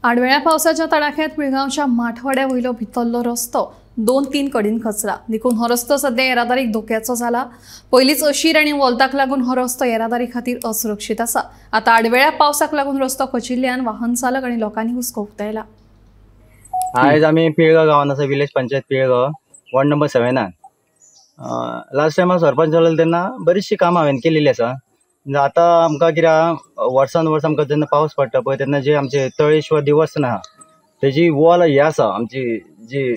आडवेळ्या पावसाच्या तडाख्यात पिळगांवच्या माठवाड्या वयलो भितरलो रस्तो 2-3 कडेन खचला. देखून हो रस्तो सध्या येरादारीक धोक्याचो जाला. पयलींच अशीर आनी वोल्ताक लागून हो रस्तो येरादारी खातीर असुरक्षीत आसा. आतां आडवेळ्या पावसाक लागून रस्तो खचिल्ल्यान वाहन चालक आनी लोकांनी हुस्को उक्तायला. आयज आमी पिळगांव गांवांत आसा, village panchayat Pilgaon, ward number 7. Last time हांव सरपंच जालो तेन्ना बरीचशीं कामां हांवें केलेलीं आसा. आतां आमकां कितें वर्सान वर्स आमकां जेन्ना पावस पडटा पळय तेन्ना जे आमचे तळेश्वर देवस्थान आहा तेजी वॉल हे आसा, आमची जी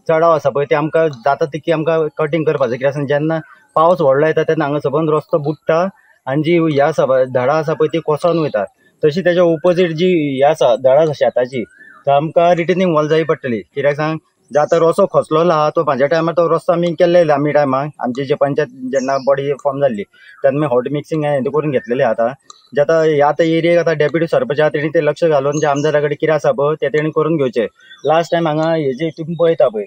चडाव आसा पळय ते आमकां जाता तितकी आमकां कटींग करपाचें. कित्याक आसा जेन्ना पावस व्हडलो येता तेन्ना हांगा सबंद रस्तो बुडटा आनी जी हे आसा पळय धडां आसा पळय ती कोसळून वयता. तशी तेज्या ओपोजीट जी हे आसा धडां आसा शेताची, तर आमकां रिटर्निंग वॉल जाय पडटली. कित्याक सांग, जे आतां रस्तो खचलोलो आहा तो म्हाज्या टायमार तो रस्तो आमी केल्ले. आमी टायमार आमची जे पंचायत जेन्ना बॉडी फॉर्म जाल्ली तेन्ना आमी हॉट मिक्सिंग हांवें करून घेतलेलें. आतां जे आतां ह्या आतां एरियेक आतां डेप्युटी सरपंच आहा तेणी ते लक्ष घालून जे आमदारा कडेन कितें आसा पळय ते तेणी करून घेवचें. लास्ट टायम हांगा हे जे तुमी पळयता पळय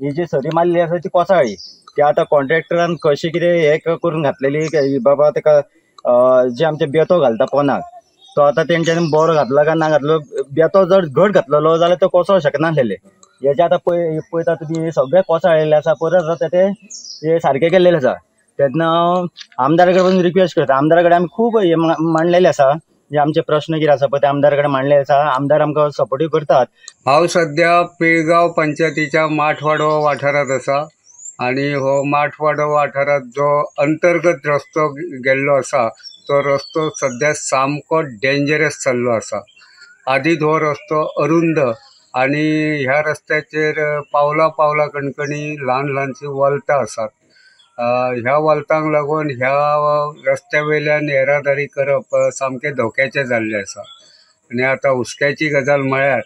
ही जी सरी मारलेली आसा ती कोसळ्ळी. ती आतां कॉन्ट्रॅक्टरान कशें कितें हें करून घातलेली बाबा ताका जे आमचे बेतो घालता पोनाक तो आतां तेंच्यांनी बरो घातला काय ना घातलो, बेतो जर घट घातलेलो जाल्यार तो कोसळोंक शकनासलेले. हेजे आतां पळयता तुमी सगळें कोसळिल्लें आसा, परत आतां ते सारकें केल्लेलें आसा. तेन्ना हांव आमदारा कडेन वचून रिक्वेस्ट करता. आमदारा कडेन आमी खूब हे मांडलेले आसा, जे आमचे प्रश्न कितें आसा पळय ते आमदारा कडेन मांडलेले आसा. आमदार आमकां सपोर्टूय करतात. हांव सद्या पिळगांव पंचायतीच्या माठवाडो वाठारांत आसा आनी हो माठवाडो वाठारांत जो अंतर्गत रस्तो गेल्लो आसा तो रस्तो सद्या सामको डेंजरस जाल्लो आसा. आदींच हो रस्तो अरुंद आनी ह्या रस्त्याचेर पावला पावला कणकणी ल्हान ल्हानशीं वोल्तां आसात. ह्या वोल्तांक लागून ह्या रस्त्या वयल्यान येरादारी करप सामकें धोक्याचें जाल्लें आसा. आनी आतां हुस्क्याची गजाल म्हळ्यार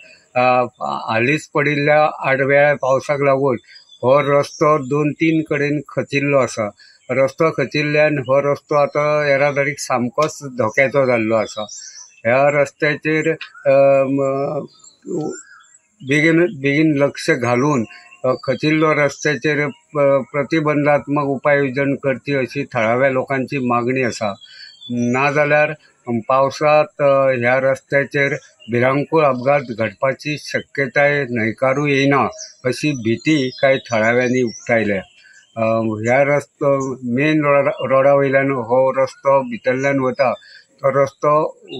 हालींच पडिल्ल्या आडवेळ्या पावसाक लागून हो रस्तो 2-3 कडेन खचिल्लो आसा. रस्तो खचिल्ल्यान हो रस्तो आतां येरादारीक सामकोच धोक्याचो जाल्लो आसा. ह्या रस्त्याचेर बेगीन बेगीन लक्ष घालून खचिल्लो रस्त्याचेर प्रतिबंधात्मक उपाय येवजण करची अशी थळाव्या लोकांची मागणी आसा. नाजाल्यार पावसांत ह्या रस्त्याचेर भिरांकूळ अपघात घडपाची शक्यताय न्हयकारूं येना अशी भीती कांय थळाव्यांनी उक्तायल्या. ह्या रस्तो मेन रोडा वयल्यान हो रस्तो भितरल्यान वता तो रस्तो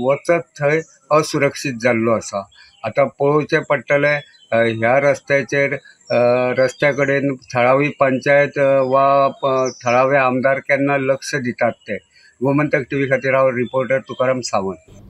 वचत थंय असुरक्षीत जाल्लो आसा. आतां पळोवचें पडटलें ह्या रस्त्याचेर रस्त्या कडेन थळावी पंचायत वा थळावे आमदार केन्ना लक्ष दितात ते. गोमंतक टीव्ही खातीर हांव रिपोर्टर तुकाराम सावंत.